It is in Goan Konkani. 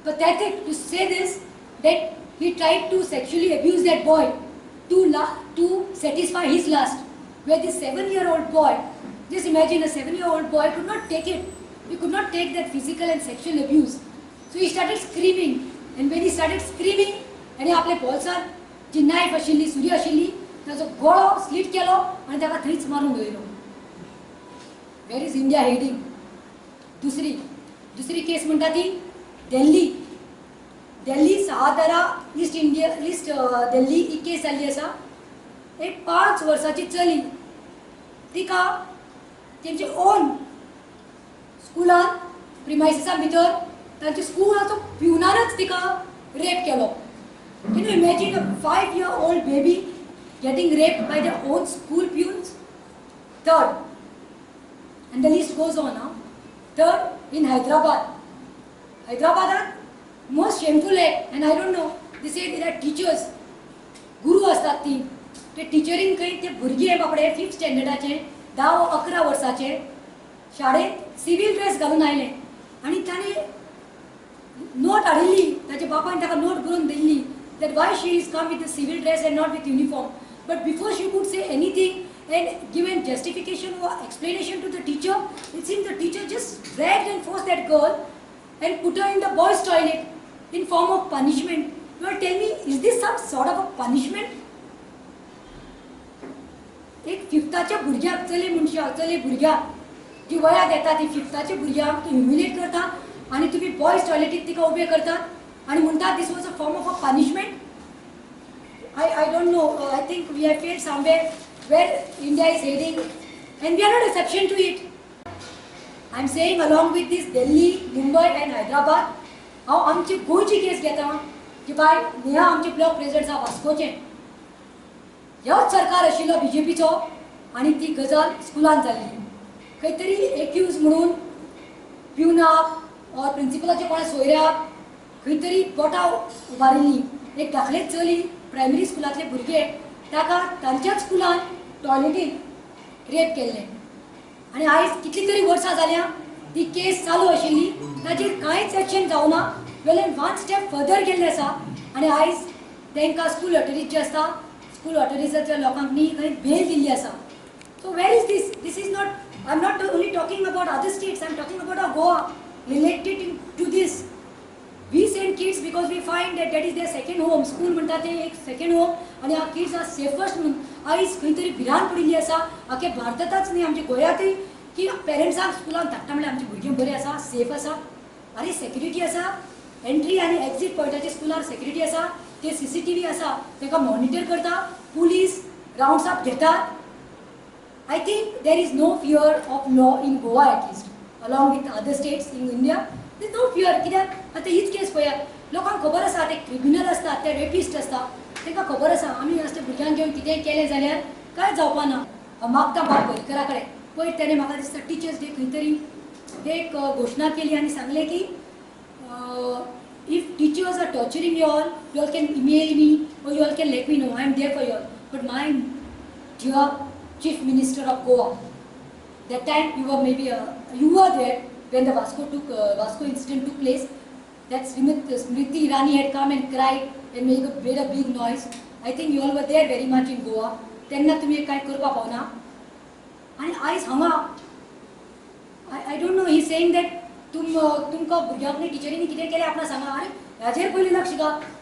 Pathetic to say this, that he tried to sexually abuse that boy to satisfy his lust, where this 7-year-old boy, just imagine, a 7-year-old boy could not take it. He could not take that physical and sexual abuse. So he started screaming, and when he started screaming, आनी आपल्या बोल्सांत जी नायफ आशिल्ली, सुरी आशिल्ली, ताचो गळो स्लीट केलो आनी ताका थंयच मारून उडयलो. Where is India heading? दुसरी दुसरी केस म्हणटा ती दिल्ली. दिल्ली सहादरा, ईस्ट इंडिया, ईस्ट दिल्ली ही केस जाल्ली आसा. एक 5 वर्साची चली, तिका तेंचे ओन स्कुलान प्रिमायसिसा भितर तांच्या स्कुलाचो प्युनानच तिका रेप केलो. Can you imagine a 5-year-old baby getting raped by their own school peons? Third, and the list goes on. Huh? Third, in Hyderabad. Hyderabad, most shameful act, and I don't know, they say there are teachers, गुरू असतात ती, ते टिचरीन खंय ते भुरगे बाबडे फिफ्थ स्टँडर्डाचे, 10-11 वर्साचे, शाळेंत सिवील ड्रेस घालून आयले आनी ताणें नोट हाडिल्ली, ताच्या बापायन ताका नोट बरोवन दिल्ली that why she is come with the civil dress and not with uniform. But before she could say anything and give an justification or explanation to the teacher, it seems the teacher just dragged and forced that girl and put her in the boys' toilet in form of punishment. You will tell me, is this some sort of a punishment? एक फिफ्ताच्या भुरग्याक, चले मनशाक, चले भुरग्याक जी वयाक येता ती फिफ्ताच्या भुरग्यांक तूं ह्युमिलेट करता आनी तुमी बॉयज टॉयलेटीक तिका उबे करतात आनी म्हणटात this was a form of a punishment. I don't know. I think we have failed somewhere. Where India is heading, and we are not exception to it. I am saying, along with this Delhi, Mumbai and Hyderabad, हांव आमची गोंयची केस घेता की बाय नेहा, आमचे ब्लॉक प्रेसिडेंट आसा वास्कोचे. ह्योच सरकार आशिल्लो बीजेपीचो आनी ती गजाल स्कुलान जाल्ली. खंय तरी एक्यूज म्हणून प्युनाक ऑर प्रिंसिपलाच्या कोणा सोयऱ्याक खंय तरी बोटां उबारिल्ली. एक धाकलें चली, प्रायमरी स्कुलांतले भुरगे, ताका तांच्याच स्कुलान टॉयलेटीन रेप केल्लें आनी आयज कितली तरी वर्सां जाल्या ती केस चालू आशिल्ली, ताचेर कांयच एक्शन जावना. वेल्यान वन स्टेप फर्दर गेल्लें आसा आनी आयज तांकां स्कूल ऑथॉरिटी जी आसता, स्कूल ऑथॉरिटीच्या लोकांक न्ही खंय बेल दिल्ली आसा. So where is this? This is not, I am not only talking about other states, I am talking about our Goa. Related to this, we send kids because we find that that is their second home. School म्हणटा ते एक सेकंड होम आनी our kids are safest म्हणून. आयज खंय तरी भिरांत पडिल्ली आसा आख्या भारतांतच न्ही, आमच्या गोंयांतूय, की पेरंट्सांक स्कुलान धाडटा म्हणल्यार आमची भुरगीं बरीं आसा, सेफ आसा. आरे, सेक्युरिटी आसा, एंट्री आनी एक्झीट पॉयंटाचे स्कुलार सेक्युरिटी आसा, ते सीसीटीव्ही आसा, तांकां मॉनिटर करता, पुलीस रावंड्स अप घेतात. I think there is no fear of law in Goa, at least along with other states in India. There is no fear. कित्याक आतां हीच केस पळयात, लोकांक खबर आसा, ते क्रिमिनल आसतात, ते रेपिस्ट आसता, तांकां खबर आसा आमी असल्या भुरग्यांक घेवन कितेंय केलें जाल्यार कांय जावपा ना. हांव मागता बाब पर्रीकरा कडेन, पयर तेणें म्हाका दिसता टिचर्स डे खंय तरी एक घोशणा केली आनी सांगलें की if teachers are torturing you all, you all can email me or you all can let me know. I am there for you all. But my dear Chief Minister of Goa, that time you were maybe you were there when the Vasco incident took place. That Smriti Irani had come and cried and made a big noise. I think you all were there very much in Goa. तेन्ना तुमी कांय करपाक पावना आनी आयज हांगा I don't know, he saying that तुमकां भुरग्यांक टिचरींनी कितें केलें आपणा सांगा. आरे, हाजेर पयलीं लक्ष घाल.